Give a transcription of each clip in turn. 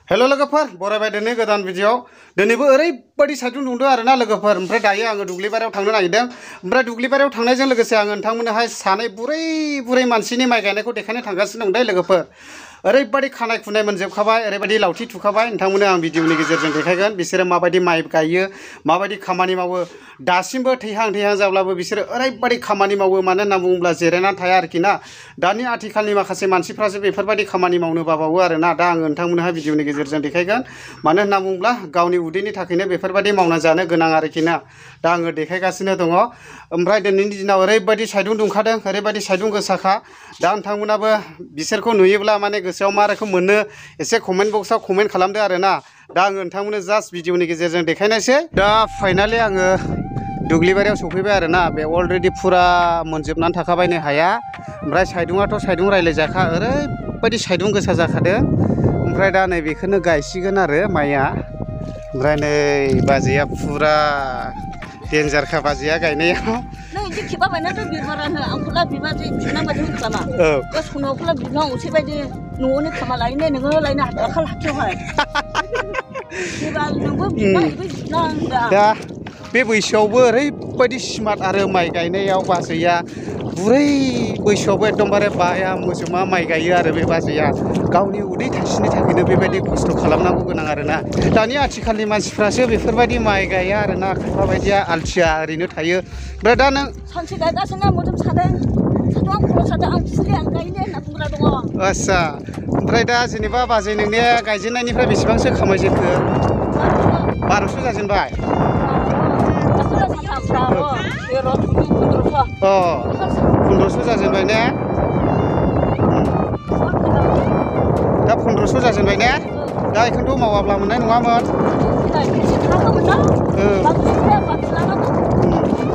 hello लोगोफोर बरायबाय दिनै गोदान भिडिअ दिनैबो ओरैबायदि साइडुं दुंदों आरोना लोगोफोर ओमफ्राय दायो आङो दुब्लिबारियाव थांनो नागिरदों ओमफ्राय दुब्लिबारियाव थांनायजों लोगोसे आङो नोंथांमोननोहाय सानै बुरै मानसिनि माइ गायनायखौ देखायनो थांगासिनो दं दै लोगोफोर ओरैबायदि खानाय खुनाय मोनजोबखाबाय ओरैबायदि लावथि थुखाबाय नोंथांमोननो आं भिडिअनि गेजेरजों देखायगोन बिसोरो माबायदि माइ गायो माबायदि खामानि मावो दासिमबो थैहां जाब्लाबो बिसोरो ओरैबायदि खामानि मावो मानो होनना बुङोब्ला जिरायनानै थाया आरोखि ना दानि आथिखालनि माखासे मानसिफ्रासो बेफोरबायदि खामानि मावनो बाबावो आरोना दा आङो नोंथांमोननोहाय भिडिअनि गेजेरजों देखायगोन मानो होनना बुङोब्ला गावनि उदैनि थाखायनो बेफोरबायदि मावना जानो गोनां आरोखि ना दा आङो देखायगासिनो दङ ओमफ्राय दिनैनि दिनाव ओरैबायदि साइडुं दुंखादों ओरैबायदि साइडुं गोसाखा दा नोंथांमोनाबो बिसोरखौ नुयोब्ला माने गोसोआव मा रोखोम मोनो एसे कमेन्ट बक्सआव कमेन्ट खालामदो आरोना दा आङो नोंथांमोननो जास्ट भिडिअनि गेजेरजों देखायनोसै दा फाइनालि आङो दुब्लिबारियाव सफैबाय आरोना बे अलरेडि फुरा मोनजोबनानै थाखाबाय नै हाया ओमफ्राय साइडुंआथ' साइडुं रायलायजाखा ओरैबायदि साइडुं गोसा जाखादों ओमफ्राय दा नै बेखौनो गायसिगोन आरो माइया ओमफ्राय नै बाजैया फुरा डेन्जारखा बाजैया गायनायाव इदि खेबा बायनानै बिबारानो आंखौला बिबार बिना बायदि खालामा बे सनावखौला बिना असे बायदि न'नि खामा लायनो नोङो लायनो आखाल हाथियावहाय बिबार नोंबो बिना इबो बिना दा बे बैसोआवबो ओरैबायदि स्मार्ट आरो माइ गायनायाव बाजैया बुरै बैसोआवबो एकदमबारे बाया मोजोमा माइ गायो आरो बे बाजैया गावनि उदै थाइसेनि थाखायनो बेबायदि खस्थ' खालामनांगौ गोनां आरोना दानि आथिखालनि मानसिफ्रासो बेफोरबायदि माइ गाया आरोना खायफा बायदिया आलसिया ओरैनो थायो ओमफ्राय दा नों सानसे गायगासिनो मोदोम सादों सादों आं खर' सादों आं फुलि आं गायनो होनना बुंग्रा दङ आस्सा ओमफ्राय दा जेनेबा बाजै नोंनिया गायजेननायनिफ्राय बेसेबांसो खामायजेनखो 1200 जाजेनबाय अ 1500 जाजेनबाय ने दा 1500 जाजेनबाय ने दा बेखौथ' मावाब्ला मोननाय नङामोन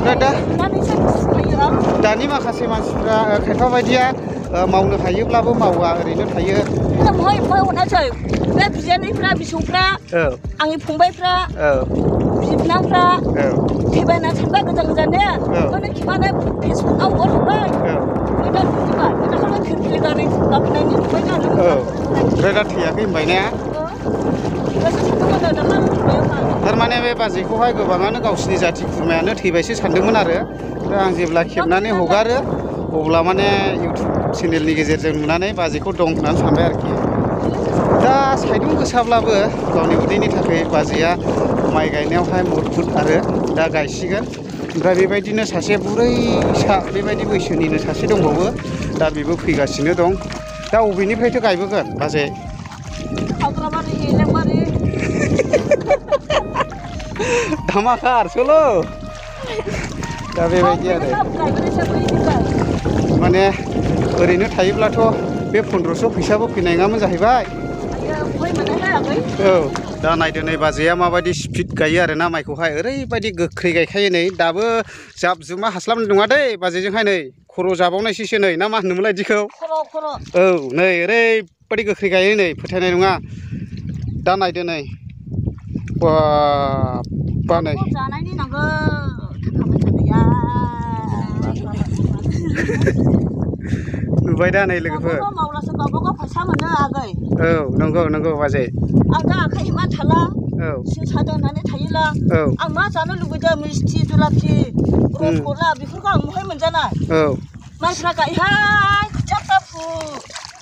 ओमफ्राय दा दानि माखासे मानसिफ्रा खायफा बायदिया मावनो हायोब्लाबो मावा ओरैनो थायो बे बिजानैफ्रा बिसौफ्रा आंनि फंबायफ्रा बिबनांफ्रा थैबायना थांबाय गोजान गोजाननो बेखौनो खिमानो फेसबुकआव हरबाय दा नुबाय बेखौनो फिरफिलि गारि गाखोनायनि नुबाय जानो ओमफ्राय दा थैयाखै होनबाय ने थारमाने बे बाजैखौहाय गोबाङानो गावसिनि जाथि खुरमायानो थैबायसो सानदोंमोन आरो दा आं जेब्ला खेबनानै हगारो अब्ला माने इउटुब चेनेलनि गेजेरजों नुनानै बाजैखौ दं होननानै सानबाय आरोखि दा साइडुं गोसाब्लाबो गावनि उदैनि थाखाय बाजैया माइ गायनायावहाय मुखुब आरो दा गायसिगोन ओमफ्राय बेबायदिनो सासे बुरैसा बेबायदि बैसोनिनो सासे दंबावो दा बेबो फैगासिनो दं दा अबेनिफ्रायथो गायबोगोन बाजै धामाका आरसोलो दा बेबायदि आरो माने ओरैनो थायोब्लाथ' बे 1500 फैसाबो फैनाय नङामोन जाहैबाय औ दा नायदो नै बाजैया माबायदि स्पिड गायो आरोना माइखौहाय ओरैबायदि गोख्रै गायखायो नै दाबो जाब जुमा हास्लाबनाय नङा दै बाजैजोंहाय नै खर' जाबावनायसैसो नै ना मा होनोमोनलाय बिदिखौ औ नै ओरैबायदि गोख्रै गायो नै फोथायनाय नङा दा नायदो नै बा नै नुबाय दा नै लोगोफोर औ नंगौ बाजै आं दा आखाइ मा थाला सिं सादों होननानै थायोला आं मा जानो लुबैदों मिस्थि जुलाफि रसगल्ला बेफोरखौ आं बहाय मोनजानाय मानसिफ्रा गायहाय खोथियाफ्रा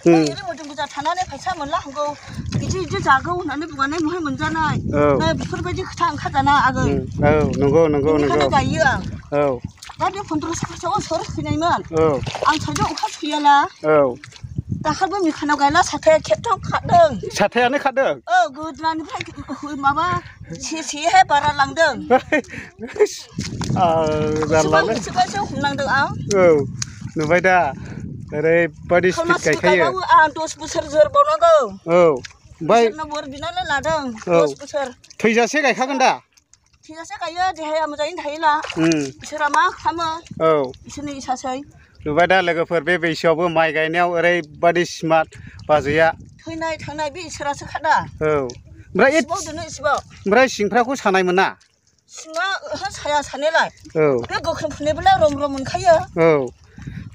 ओरै मोदोम गोजा थानानै फैसा मोनला हागौ बिदि जागौ होननानै बुंनानै बहाय मोनजानाय बेफोरबायदि खोथा ओंखारजाना आगै नंगौ गायो आं दा बे 1500 फैसायाव सोर फैनायमोन आं साइडआव ओंखारफैयाला दाखालिबो मिखानाव गायला साथाया खेबथाम खादों साथायानो खादों गोदोनिफ्राय माबा सेहाय बारा लांदों एसेबांसो हमनांदों आं नुबाय दा ओरैबायदि स्पिड गायखायो आं 10 बोसोर जोरबावनांगौ ओमफ्राय बोर बिनानै लादों 10 बोसोर थैजासे गायखागोन दा थैजासे गायो देहाया मोजाङैनो थायोला इसोरा मा खालामो इसोरनि इसासै नुबाय दा लोगोफोर बे बैसोआवबो माइ गायनायाव ओरैबायदि स्मार्ट बाजैया थैनाय थांनाय बे इसोरासो खादा ओमफ्राय सिंफ्राखौ सानाय मोना सिङा साया सानायलाय बे गोख्रों फुनायबोलाय रम मोनखायो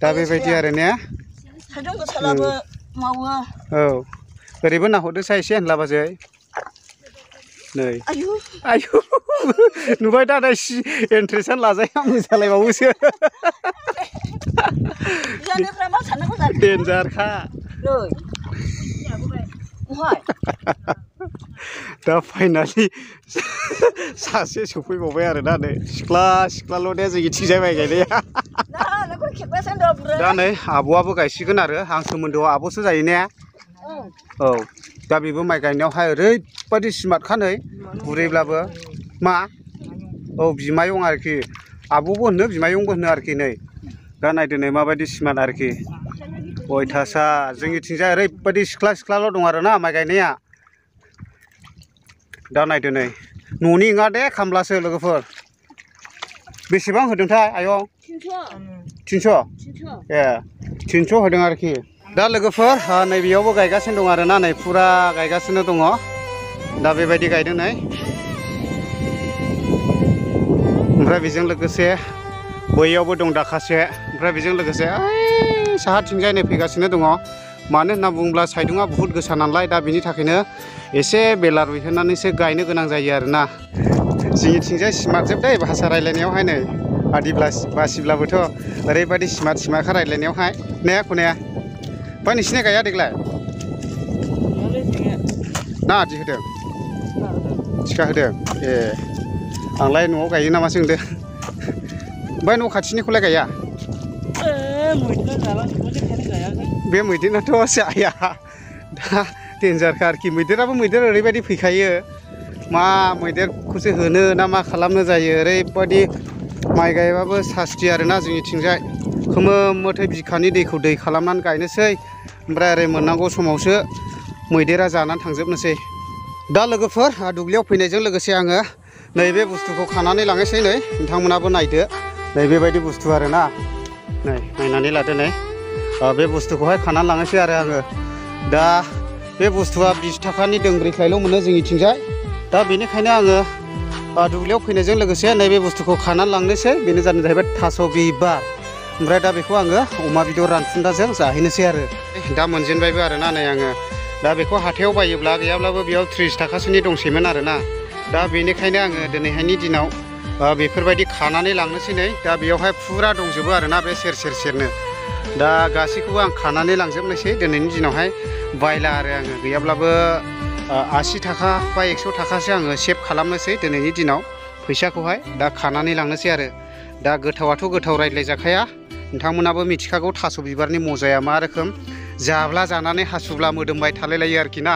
दा बेबायदि आरो ने सान्दुं गोसाब्लाबो मावो औ ओरैबो नाहरदोंसा एसे होनला बाजै नै आयु आयु नुबाय दा इन्ट्रेस्टआनो लाजाया मोसालायबावोसो बियानिफ्राय मा साननांगौ जाखो डेन्जारखा नै दा फाइनालि सासे सफैबावबाय आरो ना नै सिख्लाल' दे जोंनिथिंजाय माइ गायनाया दा नै आब'आबो गायसिगोन आरो आं सोमोन्दोआव आब'सो जायो ने औ दा बेबो माइ गायनायावहाय ओरैबायदि स्मार्टखा नै बुरैब्लाबो मा औ बिमायं आरोखि आब'बो होनो बिमायंबो होनो आरोखि नै दा नायदो नै माबायदि स्मार्ट आरोखि अयथासार जोंनिथिंजाय ओरैबायदि सिख्लाल' दं आरो ना माइ गायनाया दा नायदो नै न'नि नङा दे खामलासो लोगोफोर बेसेबां होदोंथाय आयं 300 ए 300 होदों आरोखि दा लोगोफोर नैबेयावबो गायगासिनो दं आरोना नै फुरा गायगासिनो दङ दा बेबायदि गायदों नै ओमफ्राय बेजों लोगोसे बैयावबो दं दाखासे ओमफ्राय बेजों लोगोसे ओइ साहाथिंजाय नै फैगासिनो दङ मानो होनना बुङोब्ला साइदुङा बुहुत गोसा नालाय दा बेनि थाखायनो एसे बेला रुइहोनानैसो गायनो गोनां जायो आरोना जोंनिथिंजाय स्मार्ट दै भाषा रायलायनायावहाय नै आदि बासिब्लाबोथ' ओरैबायदि स्मार्टखा रायलायनायावहाय ने खुनाया ओमफ्राय नोंसिना गाया देग्लाय ना आदि होदों थिखा होदों ए आंलाय न'आव गायो नामासो होनदों ओमफ्राय न' खाथिनिखौलाय गाया बे मैदेराथ' जाया दा डेन्जारखा आरोखि मैदेराबो मैदेर ओरैबायदि फैखायो मा मैदेरखौसो होनो ना मा खालामनो जायो ओरैबायदि माइ गायबाबो सास्ति आरोना जोंनिथिंजाय खोमोम मथै बिखानि दैखौ दै खालामनानै गायनोसै ओमफ्राय ओरै मोननांगौ समावसो मैदेरा जानानै थांजोबनोसै दा लोगोफोर दुब्लियाव फैनायजों लोगोसे आङो नैबे बुस्थुखौ खानानै लांनोसै नै नोंथांमोनाबो नायदो नै बेबायदि बुस्थु आरोना नै नायनानै लादो नै बे बुस्थुखौहाय खानानै लांनोसै आरो आङो दा बे बुस्थुआ 20 थाखानि दोंब्रैखायल' मोनो जोंनिथिंजाय दा बेनिखायनो आङो दुब्लियाव फैनायजों लोगोसे नैबे बुस्थुखौ खानानै लांनोसै बेनो जाहैबाय थास' बिबार ओमफ्राय दा बेखौ आङो अमा बेदर रानफुन्दाजों जाहैनोसै आरो दा मोनजेनबायबो आरोना नै आङो दा बेखौ हाथायाव बायोब्ला गैयाब्लाबो बेयाव 30 थाखासोनि दंसैमोन आरोना दा बेनिखायनो आङो दिनैहायनि दिनाव बेफोरबायदि खानानै लांनोसै नै दा बेयावहाय फुरा दंजोबो आरोना बे सेरनो दा गासैखौबो आं खानानै लांजोबनोसै दिनैनि दिनावहाय बायला आरो आङो गैयाब्लाबो 80 थाखा बा 100 थाखासो आङो सेभ खालामनोसै दिनैनि दिनाव फैसाखौहाय दा खानानै लांनोसै आरो दा गोथावाथ' गोथाव रायज्लायजाखाया नोंथांमोनाबो मिथिखागौ थास' बिबारनि मजाया मा रोखोम जाब्ला जानानै हासुब्ला मोदोमबाय थालायलायो आरोखि ना